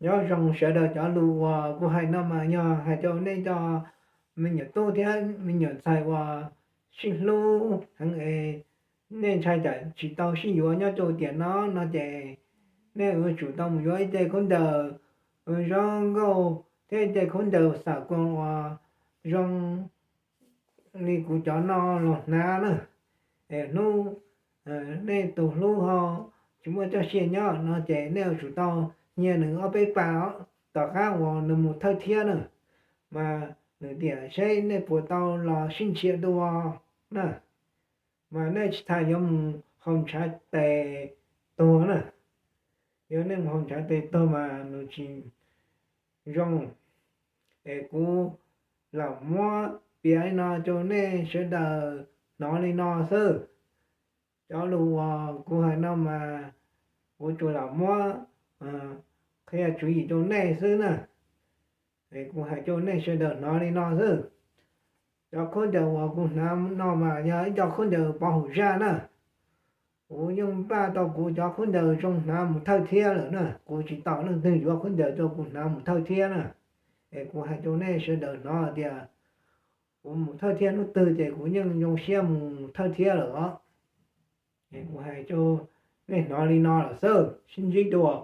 Nyob zoo sawv daws, cov lus uas kuv hais no mas yog hais rau nej cov me nyuam tub thiab me nyuam ntxhais uas sib hlub heev es nej ntshai tsam tsis tau sib yuav nyob rau tiam no no ces nej yuav tsum tau mus yuav ib ce khaub ncaws zoo nkauj thiab ib ce khaub ncaws xam koos uas zoo li kuv cov no los hnav na. Es hnub nej tus hlub ho tsis muaj coj sia nyob no ces nej yuav tsum tau nyiag nws ob peb pas tom qab uas nws mus thawj thiab na, mas nws tiam seb nej puas tau los sib nrhiav dua na. Mas nej tsis tas yuav mus haus ntshav tes tuag na. Yog nej mus haus ntshav tes tuag mas nws tsis zoo. Es kuv lam muab piav li no rau nej sawv daws hnov li no xwb. Cov lus uas kuv hais no mas kuv tsuas lam muab qhia tswv yim rau nej xwb na. Es kuv hais rau nej sawv daws hnov li no xwb. Cov khaub ncaws uas kuv hnav no mas yog ib co khaub ncaws pov haum zaj na. Kuv yeej npaj tau kuv cov khaub ncaws zoo hnav mus thawj thiab lawm na, kuv tsis tau leej twg yuav khaub ncaws rau kuv hnav mus thawj thiab na. Es kuv hais rau nej sawv daws hnov tias kuv mus thawj thiab hnub twg ces kuv yeej zoo siab mus thawj thiab lawm os. Es kuv hais rau nej hnov li no lawm xwb, sib ntsib dua.